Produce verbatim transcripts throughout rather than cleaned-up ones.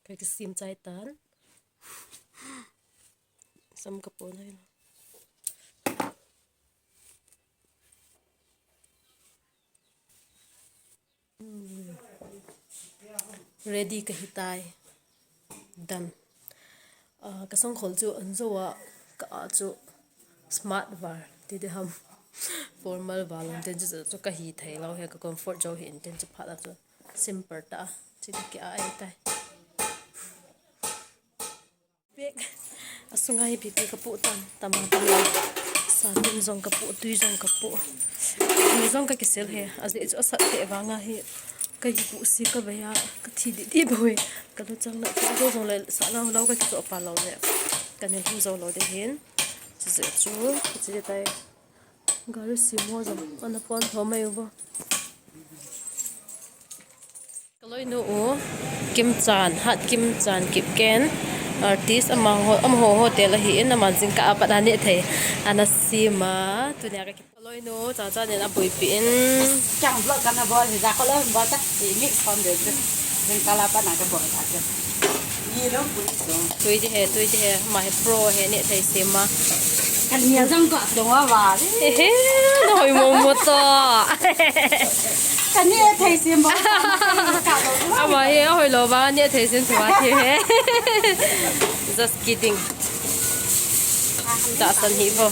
Ka kisim chai tan. Sam ka pon hai lo. Hmm. Ready ka hi tai. Done. Ah, ka sangkhol chu an jo a, ka a chu smart val ti ding ham, formal val um ten chu, chu ka hi thei lo he, ka comfort jo hi in ten chu phat a chu simple ta, chu ka ki a ai tai. Bag. A sunga hi bag ka pu tan, tama tama. Sa tin jong ka pu, tui jong ka pu. Tui jong ka kisel he. A jeh chu a sat he vanga hi. Ka hi pu si ka vei a, ka thi di di bo he. Ka lu chang na, ka lu jong le, sa na lo ka kicho pa lo le. Ka ne hu jo lo de hin. Chu jeh chu, chu jeh tai. Gari sim ho jong ana pon tho mai u bo. Ka loinu u, Kimchan, Hat Kimchan Kipgen, artist, amaho, amaho hotel ahi in, aman jingkah a pat a neh thei ana sim a, tunia ka ki-, ka loinu, Chacha nen a buipi in. Chang vlog kana bol hi, ja ko lo bol ta, i mix hom de chu. Jingkah a pat na ka bol ta chu. Tui di he, tui di he, ama hi pro he, neh thei sem a. Ka neh jong ka dong a va. He he, na hoi mo mo to. Ka neh thei sem bo. Ama hi a hoi lo va, neh thei sem thua thi he. Just kidding. Tahsan hi bo.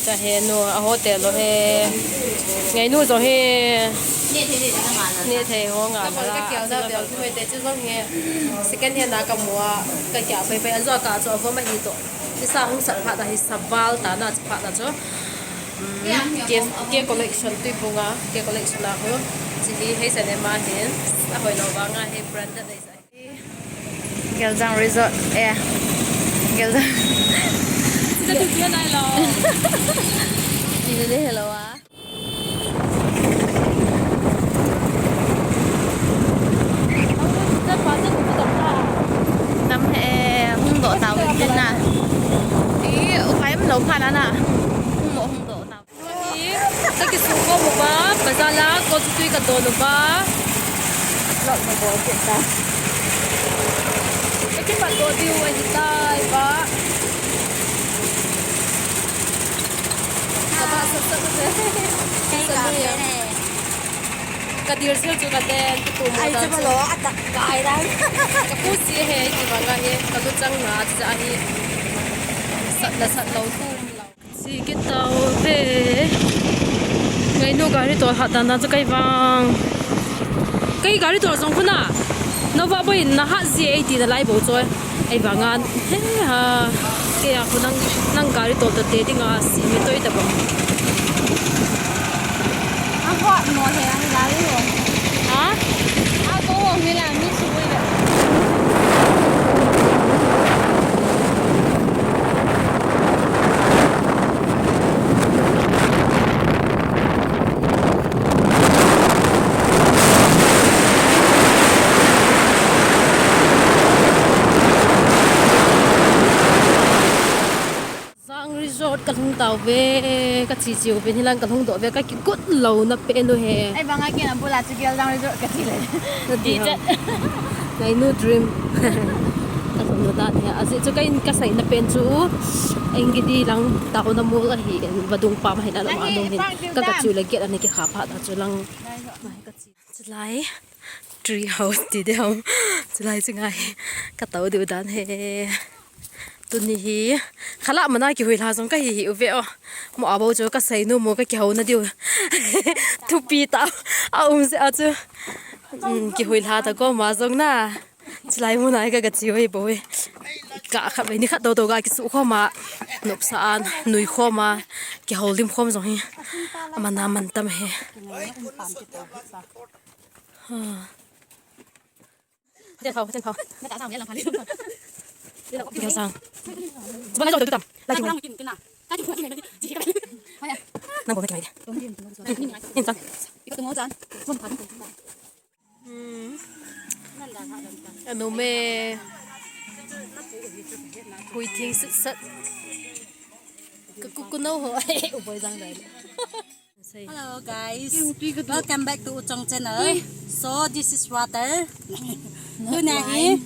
Cha he nu, a hotel lo he. Ngainu jong he. Neh thei ho nga la. Ka kia da bel thu mai te chu jong he. Second hand a ka mu a, ka kia pai pai a jo ka chu a vom ahi to. Isa hung sat phat a hi sa val ta na chu phat na chu. Mm, K, K collection tui bunga, K collection a ho. Chi hi hei sa ne ma hin. A hoi lo vanga he branded nei sa. Geljang Resort, eh, Geljang. Sida tu tu nai lo. Sida de hello a. Nam he, hung doh tau tin na. I, upai um lo pha na na. Hung mo hung doh tau. Ka kisukhom uva, bazar a kotutui ka don uva. Vlog na bol kit ta. Ka kipat doh diu ahi tai ba. Ka ba sat sat te. Kei ka pen e. Ka dir sil chu ka ten, ka tu mo. Ai, dan chapa chu lo, atak kai dan. Ka pu si he, ki ba nga he, ka lu chang na, cha hi. Sat na sat lo tu. Chi kit tau ve. Ngainu gari tol hat dan dan chu kei vang. Kei gari tol jong khu na. Nova boi na hat ji ei ti na lai bo choi. Ei vang an. He ha. Kei a khu nang, nang gari tol ta te ding a si mi toi ta bang. A hot mo he a gari ho. Ha? A ko ho mi la mi su boi la. Zang Resort ka lhung tau ve, ka chi chiu ve, hilang ka lhung doh ve, ka kigot lou na pen u he. Ai banga kei na bula chu Geljang Resort ka chi le. Ti chat. Ngainu dream. Ka lhung na dan he. Ajeh chu ka in ka sai na pen chu. Engidi lang tau na mol ahi, vadung pa ma hi na la ma nung hin. Ka ka chiu le get ani ki kha pha ta chu lang. Chulai tree house ti ding ham. Chulai chu ngai ka tou diu dan he. Tuni hi khalah mana kihuilha jong ka hi hi uve o. Mo a bo chu ka sei nu mo ka kihou na diu. Thupi ta a um se a chu. Um, kihuilha ta ko ma jong na. Chulai mun a ka ka chi hoi bo e. Ka khat ve ni khat do do ka kisukhom a. Nopsa an nuikhom a. Kihoulim khom jong hi. Amana man tam he. Ha. Ten phao, ten phao. Kihou sang. Chuba ngai jo tu tam. Lai chu. Nang bo na kihai de. Tin sang. Hmm. Anu me. Hui thing sat sat. Ka ku ku no ho. U boi jang dai. Hello guys, welcome back to Uchong channel. So this is water. Tuna hi,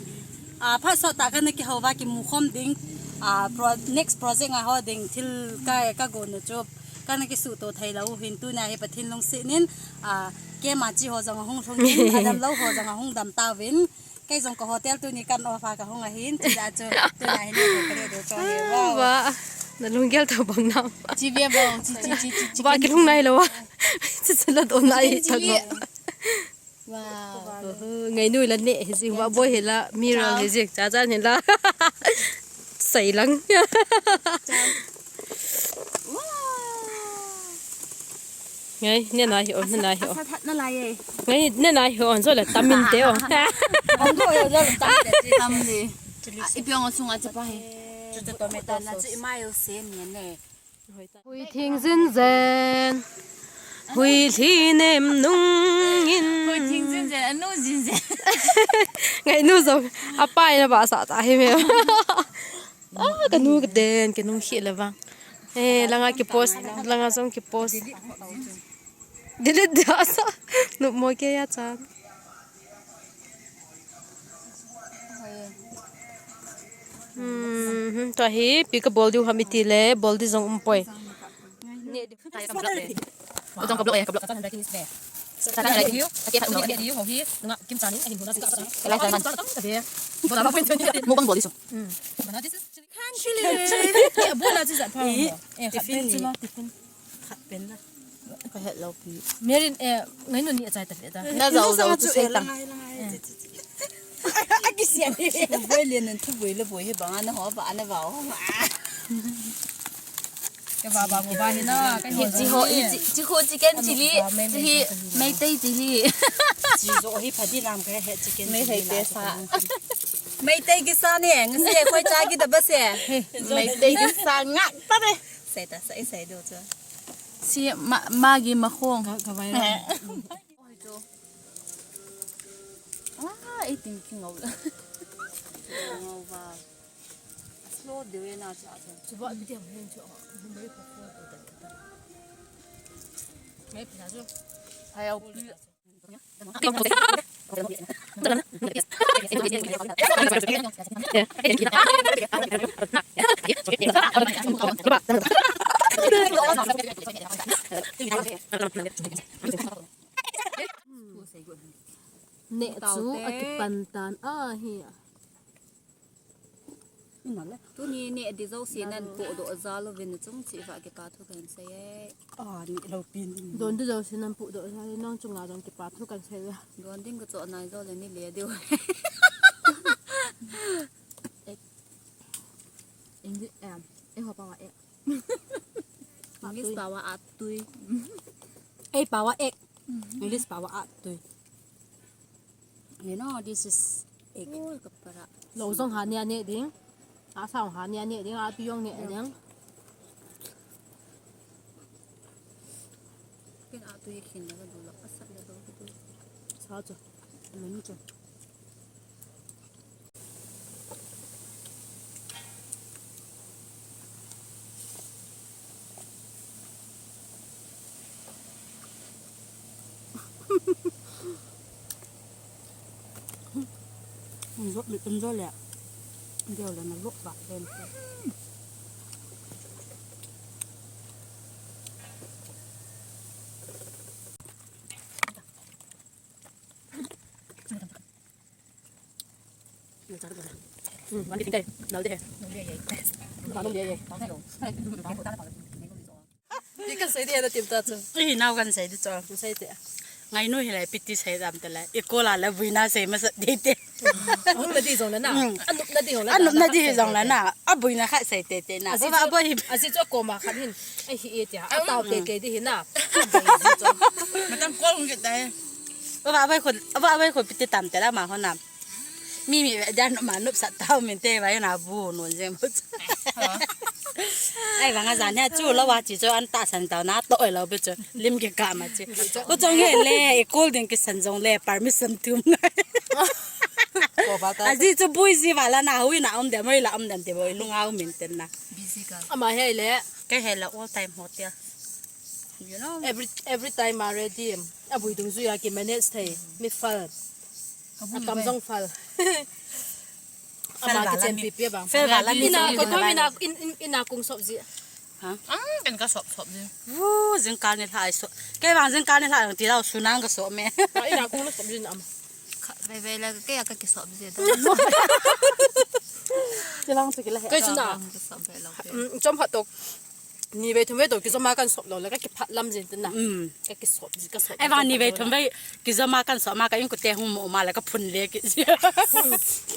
ah, phat sot tah kana kihouva kimu khom ding. Ah, pro, next project a ho ding thil ka, ka go nu chu kana kisuhto thei lou hin tuna hi Pathen lungset in, ah, keima chi ho jong ahung lhung in, adamlou ho jong ahung dam tauvin. Kei jong ka hotel tuni kan off a ka hung ahin, tijeh chun tuna hi ne ka le do cho he. Wow. Wa, na lunggel to bang nam. Chi ve bang, chi, chi, chi, chi, chi. Wa, kilhung nai lou wa. Chi, chi, la do nai ta lo. Wow. Oho, ngainu la ne hi jing, wa boi hi la, mi rang hi jing, cha cha hi la. Sai lang. Wow. Ngai, ne na hi o, ne na hi o. Asa that na lai e. Ngai, ne na hi o, jo le tamin te o. Tam do yo, jo le tam te, tam le. Ah, ipi ong sunga chapa he. Chu chu tomato sauce. Chu imai o se ni ne. Hui thing jin jen. Hui thi nem nung in. Hui thing jin jen, anu jin jen. Ngainu jong, apai na ba sa ta hi me. Ah, ka nu ka den, ka nu hi le vang. Eh, langa ki post, langa jong ki post. Delete dia sa. Nu mo ke ya cha. Hmm, hmm, tua hi, pi ka bol diu ham iti le, bol di jong um poi. Utang ka block eh, ka block. Mukbang bol di so. Chili. Chili. Eh, bol la chi sa pa. Eh, khat pen chi lo, tiffin. Khat pen la. Ka het lo pi. Merin, eh, ngainu ni a chai ta le ta. Na zau zau chu sei tang. Akisian. Boi le nan thu boi le boi he bang ana ho ba ana ba ho. Ka ba ba mo ba hi na, ka hi chi ho, hi chi, chi ho chicken chili, chi hi Meitei chili. Chi jo hi phadi lam ka he chicken. Meitei te sa. Meitei ki sa ne, ngasi koi cha ki da ba se. Meitei ki sa nga pa de. Sai ta, sai, sai do chu. Si ma, magi ma khong. Ka, ka vai ra. Ah, iting ki ngau. Ngau ba. Slow de we na cha cha. Chu ba bi de hen chu. Number four ko da. Mai pina chu. Hai au pi. Neh chu akipan tan ahi. Tuni neh di jouse nan pohdoh jal uvin, nachung cheh uva kipa thu kahin sei e. Ah, neh lou pin. Don di jouse nan pohdoh jal, nang chunga jong kipa thu kahin sei e. Don ding kachoh nai jo le ni le diu. English, em, eh, ho pawa eh. English pawa atui. Eh, pawa eh. English pawa atui. You know, this is egg. Ui, kapara. Lou jong ha ne ne ding. Asa jong ha ne ne ding. Atui jong ne ding. Ken atui khin la ka du la. Asa la du. Sa chu. Lun chu. Enjoy, enjoy le. Enjoy le na lok ba den. Ngainu hilai piti sei dam te lai. I kola la buina sei masa dei te. Anop na di jong la na. Anop na di jong la na. Abuina khat sei te te na. Aji chu koma khat hin. Ai hi e tia. Atao te te di hi na. Matam kol nge tai. Aba bai khun, aba bai khun piti tam te la ma ho nam. Mi mi ve jan ma nop sa tao min te bai na bu non jeng bu. Ai vang a jan he chu lo wa chi chu an ta san tao na to oi lo be chu lim ke ka ma chi. Ko chong he le e kol ding ke san jong le permission thum ngai. Aji chu bui ji va la na hui na um de moi la um dem te boi lung au min ten na. Ama he le. Ke he la all time hotel. Every every time a ready. Abui dungjuiya kimanage thei. Mi fal. Akam jong fal. Ama kichenpi pi bang. Fel vala mi ina ko to mi na in in ina kung sop ji. Ha? Ang kan ka sop sop ji. Wu, jingkah ni lha ai sop. Kei vang jingkah ni lha ti lau sunang ka sop me. Ina kung na sop ji na am. Vei vei la kei ka ki sop ji da. Ti lang chu ki la he. Kei chu na. Ka sop vei lo. Chom phat tok. Ni vei thum vei to kijoma kan sop lou le ka kiphat lam jin tin na. Ka kisop ji ka sop. Ai vang ni vei thum vei kijoma kan sop ma ka in kute hung mo ma le ka phun le ki.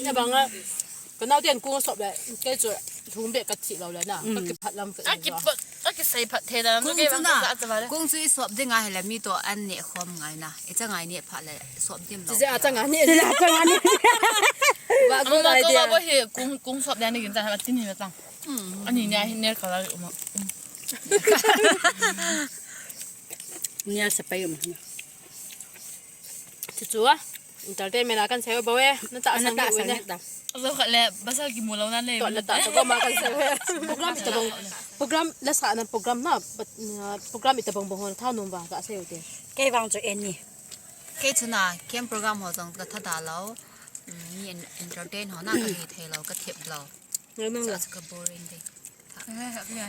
Ni bang a ka nau ten kung sop le kei chu thum be ka thi lou le na ka kiphat lam ka. A ki a ki sai phat the da no kei bang ka sa ta ba le. Kung chu i sop ding a he le mi to an ne khom ngai na. I cha ngai ne phat le sop dim lou. Ji a cha ngai ne. Ji a cha ngai ne. Ba ko ba ko ba ko he kung kung sop da ni gin ta ha tin ni ba tang. Ani nia hin ner khala uma. Nia sepai uma. Chuchu a. Entertainment a kan sei bo e. Na ta sang ta sang ta. Zo khat le basa ki mu lo na le. To na ta so ma kan sei. Program ita bang program la sa na program na program ita bang bang hon tha nom ba ka sei u te. Kei vang chu eni. Kei chu na kem program ho jong ka tha da lo. Ni entertain ho na ka hi thei lo ka thep lo.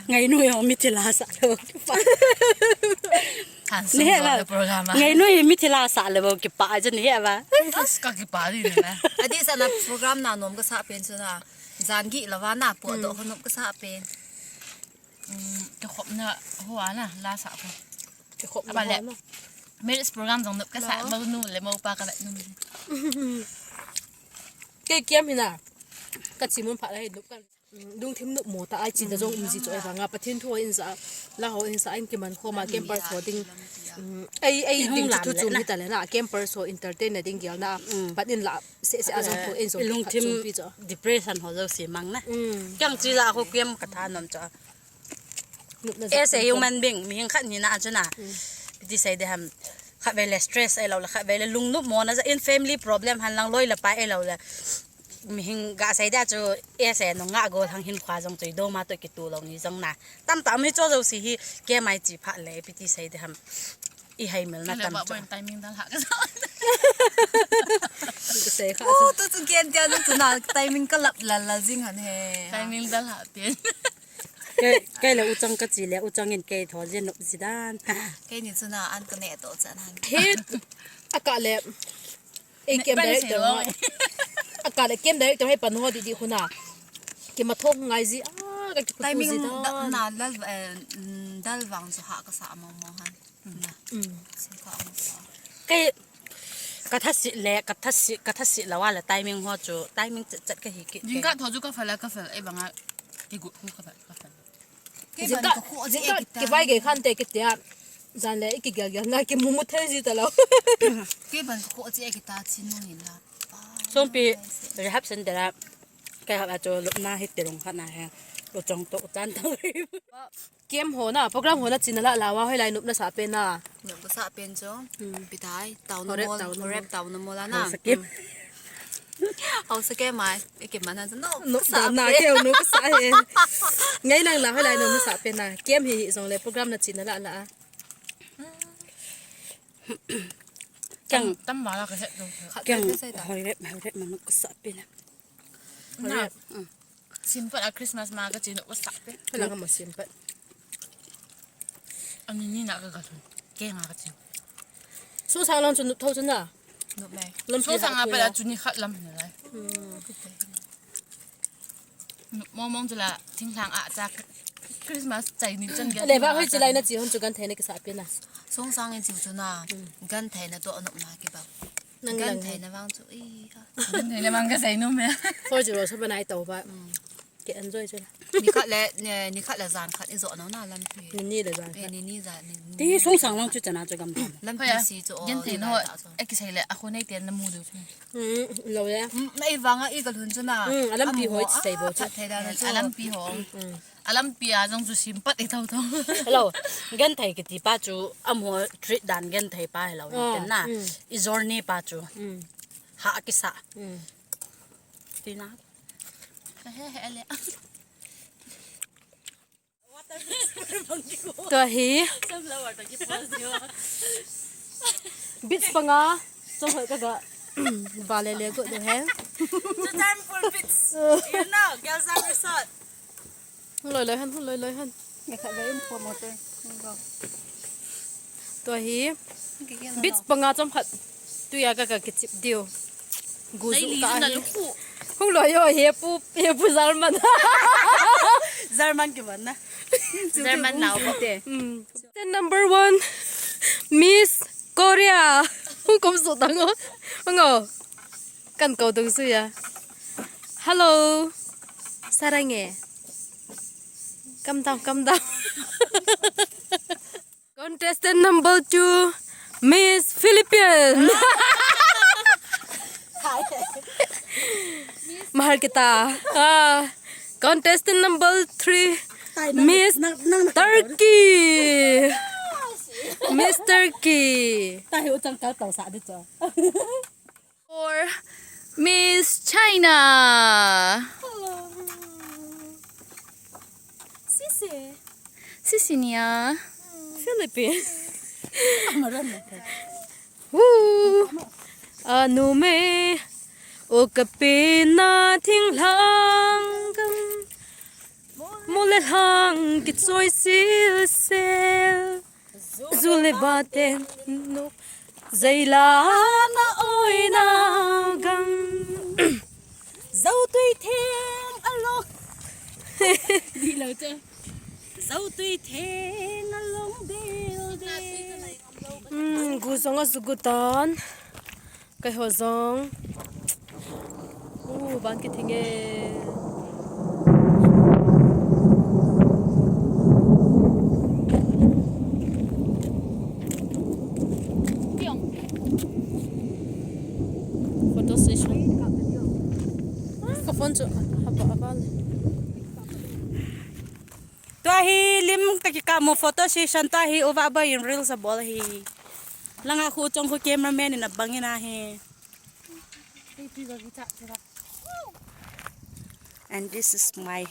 Ngai nui jong mi thila sa lo. Ni he ba. Ngai nui mi thila sa lo kipa aja ni he ba. Ka kipa di ni na. Adi sa na program na nom ka sa pen chu na. Jan gi lo va na po do ho nom ka sa pen. Ka khop na ho ana la sa ko. Ka khop na ho na. Marriage program jong nop ka sa mo nu le mo pa ka la nu. Kei kiam hina. Ka chi mun pha la hi nop ka. Lungthim nop mo ta ai chi da jong um ji chu ai vanga Pathen thu in sa la ho in sa in kiman khoma campers ho ding. Ai ai ding chu thu chung hi ta le na campers ho entertain na ding gel na. Pat in la se se a jong thu in jong lungthim pi chu. Depression ho jo si mang na. Kiang chi la ho kiam ka tha nom chu. As a human being, mihing khat hina a chu na. Piti sei de ham. Khat vei le stress ai lo le khat vei le lung nop mo na ja in family problem han lang loi le pai ai lo le. Mihing ga sei de chu as a nung nga go hang hin khwa jong choi do ma to ki tu lo ni jong na. Tam tam mi cho jo si hi ke mai chi pha le piti sei de ham. I hai mel na tam cho. Timing dal ha ka. Ka sei kha. Oh, tu chu kian tia nu chu na timing ka lap lal lal jing han he. Timing dal ha pi. Kei, kei le u chang ka chi le, u chang in kei tho jin nop ji dan. Kei ni chu na an ka ne to chan han. He, a ka le. Ei kem director ho. A ka le kem director ho pan ho di di khu na. Kei ma thong ngai ji. Ah, ka ki phu ji dan. Timing na lal, eh, dal vang chu ha ka sa mo mo han. Kei ka tha si le ka tha si ka tha si la wa la timing ho chu timing chat chat ka hi ki. Jingkah tho chu ka fel a ka fel e banga ki gu khu ka fel ka fel. Jingkah jingkah ki bai ge khan te ki tia jan le ki gel gel na ki mu mu thei ji ta lo. Ki ban ko chi e ki ta chi nu hin la. Songpi rehab center a ka ha chu lupna hi te rong kha na he. U chong to chan to. Kem ho na, program ho na china la la wa hoi lai nop na sa pen na. Nop ka sa pen chu. Pi tai, tau na mol, rep tau na mol na. Hausa kem. Hausa kem mai, e kem mana chu no. No sa na ke no ka sa he. Ngai nang la hoi lai nop na sa pen na. Kem hi hi jong le program na china la la. Kiang tam ma la ka he. Kiang hoi rep, hoi rep ma no ka sa pen na. Na. Simple a Christmas ma ka chi nop ka sa pe. Ka lang mo simple. Ani ni na ka ka sun. Ke nga ka chi. Su sang lang chu nop tho chu na. Nop mai. Lam su sang a pe la chu ni khat lam ni lai. Mong mong chu la thing lang a cha Christmas chai ni chan ga. Le ba hoi chi lai na chi hon chu gan thei na ki sa pe na. Song sang in chi chu na. Gan thei na to nop na ki ba. Nang gan thei na vang chu. Gan thei na vang ka sai nom ya. Four zero seven ai to ba. Ke enjoy chu. Ni khat le ni khat le jan khat i jo no na lampi. Ni ni le jan khat. Ni ni jan ni. Ti sung sang long chu chana chu gam. Lampi si chu. Gan thei no. E ki sai le a khu nei ten na mu du chu. Lo le. Na i vang a i ka lhun chu na. A lampi hoi sai bo chu. Thei da na chu. A lampi ho. A lampi a jong chu sim pat i thau thau. Hello. Gan thei kiti pa chu amo treat dan gan thei pa hello. Ten na. I journey pa chu. Ha kisa. Tina. He he le. Tua hi beach panga chomkhat kaga vale le go do he. Churachandpur Beach. You know, Geljang Resort. Hung loi loi hen, hung loi loi hen. Tua hi beach panga chomkhat tuiya kaga kichip diu. Guju ka hi. Hung loi yo, he pu, he pu German. German kiman na. German nau te. Then number one, Miss Korea. Hung kom su tang o. Hung o. Kan ko dung su ya. Hello. Sarang e. Come down, come down. Contestant number two, Miss Philippines. Mahal kita. Ah, contestant number three, Miss Turkey. Miss Turkey. Tahi utang kal tau sa di cho. For Miss China. Hello. Sisi. Sisi niya. Philippines. Woo. Anu me. O kapina thing lang kam. Mule lang kichoi sil sel. Zule baten no. Zeila na oi na gam. Zau tui theng along. Di lo cha. Zau tui theng along dil dil. Hmm, gu zong a zugutan. Keiho zong. Uh, ban kithing e. Photo session. Ka phone chu haba, haba le. Tua hi lim ka kikap u photo session, tua hi u Vahboi in reels abol hi. Langa khu chong khu cameraman in abang in ahi. And this is my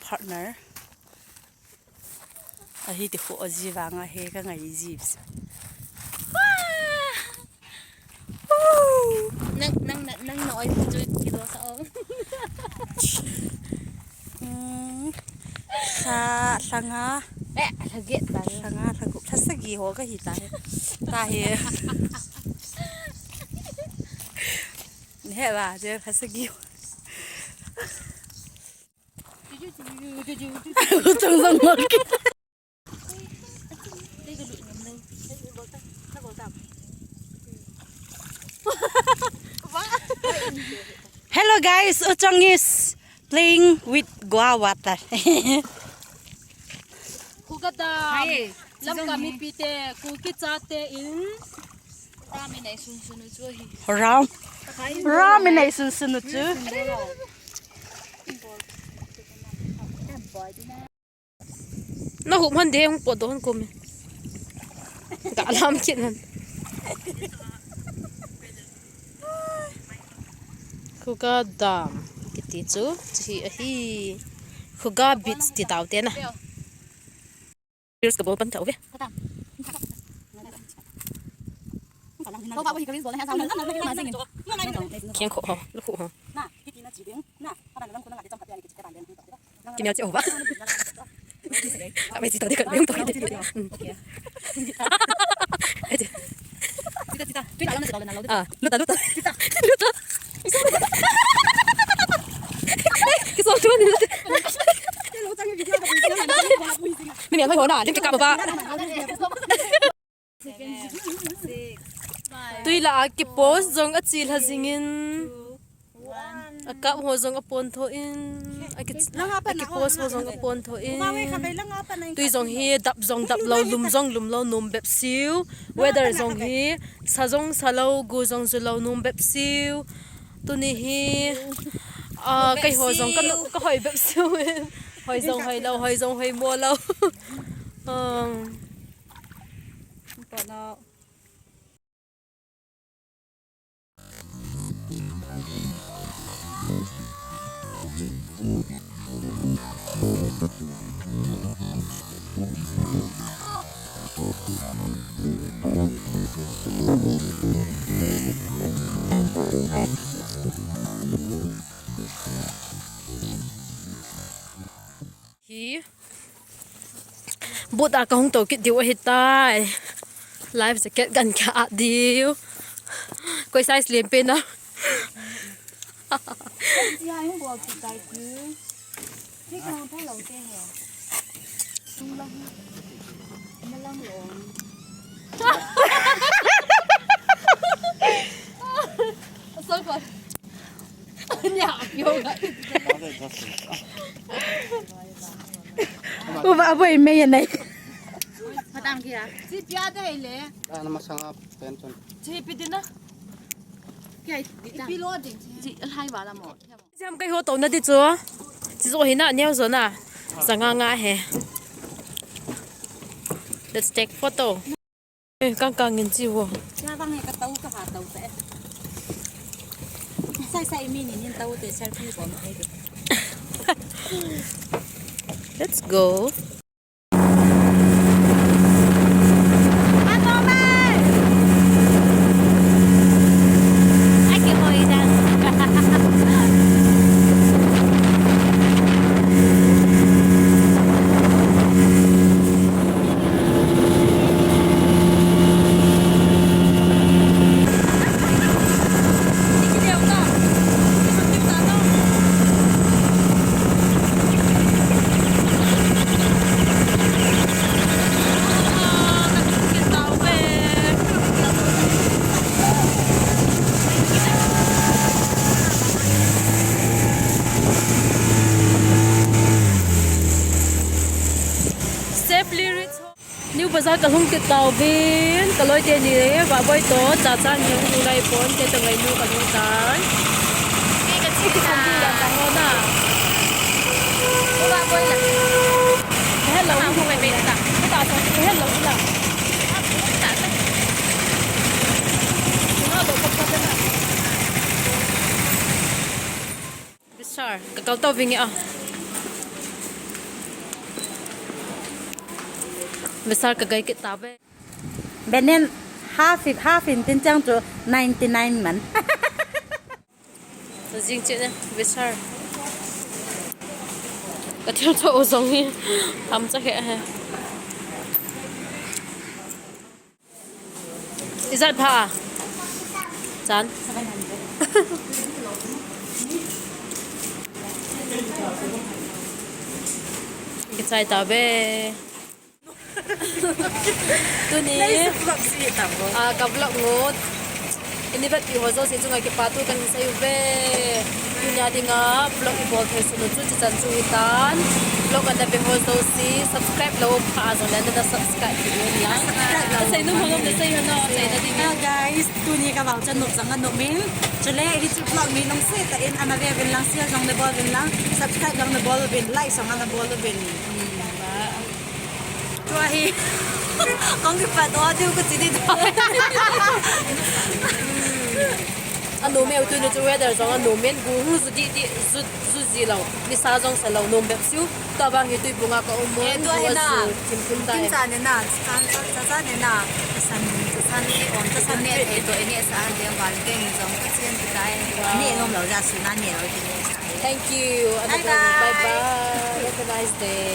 partner. Ahi ti khu aji vang ahi ka ngai ji. Nang, nang, nang, nang na oi chu kilo sa ong. Hmm. Sa, sa nga. Eh, sa get ta. Sa nga, sa gup, sa sagi ho ka hi ta he. Ta he. He ba, je sa sagi ho. Chang zang mal ki. Hello guys, Uchong is playing with Goa water. Khuga Dam. Hi. Lamka mipite, Kuki chate in. Ram in ei sun sun u chu hi. Ram. Ram in ei sun sun u chu. Na hup han de, hung pot do han kum e. Ga lam kit han. Khuga Dam kiti chu, chu hi ahi. Khuga Beach ti tau te na. Reels ka bol pan tau ve. Kheng kho ho, lu kho ho. Kimel che ho ba. Abe chita de ka leng to. Ah, luta, luta. Luta. Kiso tu ni. Ni ni mai ho na, ling ka ba. Tui la a kipost jong a chil ha jingin. A kap ho jong a pon tho in. A ki, a kipost ho jong a pon tho in. Tui jong hi dap jong dap lo, lum jong lum lo, nom bep siu. Weather jong hi sa jong sa lo, gu jong ju lo, nom bep siu. Tuni hi, ah, keiho jong ka nu, ka hoi bep siu. Hoi jong hoi lo, hoi jong hoi mo lo. Um. Hi. Boat a kahung tou kit diu ahitai. Life jacket kahin khat diu. Koi size lian pen a. Tia hung bol kit tai ti. Hi kahung thei lou te he. Sung lang. Malang lo. Asal ko. Nya, yo ga. Uva aboi me ya nai. Madam kia. Si pia de le. Ana masanga pen chun. Si pi dina. Kia, ipi lo ding. Si alhai ba la mo. Jam kai ho to na di chu. Chi zo hi na neo zo na. Sanga nga he. Let's take photo. Eh, kang kang in chi wo. Cha bang he ka tau ka ha tau te. Sai sai mi ni nin tau te selfie ko ma ai de. Let's go. Safely reach home. New Bazaar kalhung kit tauvin, kaloi teni, Vahboi to, cha cha ni hung lai pon, te to ngai nu kalhung tan. Ke ka chi ka. Ka hon na. Vahboi la. Hello. Ka hung mai mai ta. Ka ta sa, hello la. Ka ta sa. Ka do ka ka na. Vishal, ka kal tau vinge a. Vishal ka gai kit tave. Benen half, half in tin chang chu ninety nine man. Jing che ne, Vishal. Ka thil cho o zong hi. Ham cha he he. Ijat pha a? Chan. Kichai ta ve. Tuni. Nei vlog si ta bo. Ah, ka vlog ngut. Ini vet pi ho jouse chunga kipa thu kahin sei uve. Tunia dinga vlog i bol thei sunu chu chichan chu hitan. Vlog ana ve ho jouse subscribe lou pha a jongle na subscribe kit un lang. Subscribe lou. Sei nom ho nom le sei ho nom, sei na ding. Ah, guys, tuni ka vlog chan nop jong anop in. Chule hiche vlog mi nung sei ta in ana ve uvin lang, share jong na bol uvin lang, subscribe jong na bol uvin, like jong ana bol uvin. Tua hi. Kong kipat o diu ka chi di tua. Anom e, tuni chu weather jong anom in, gu hung ju di di, ju, ju ji lou. Nisa jong sa lou, nom bep siu. Tua vang hi tuibung a ka um un. Eh, tua hi na. Thim thim ta. Thim ta ni na. Chan, chan, chan, chan ni na. San, san ni om, san ni e to, ni sa an de val keng jong ka chen ti tai. Wow. Ni nom lou ja su na ni lou ti ni sa. Thank you. Bye bye. Bye bye. Have a nice day.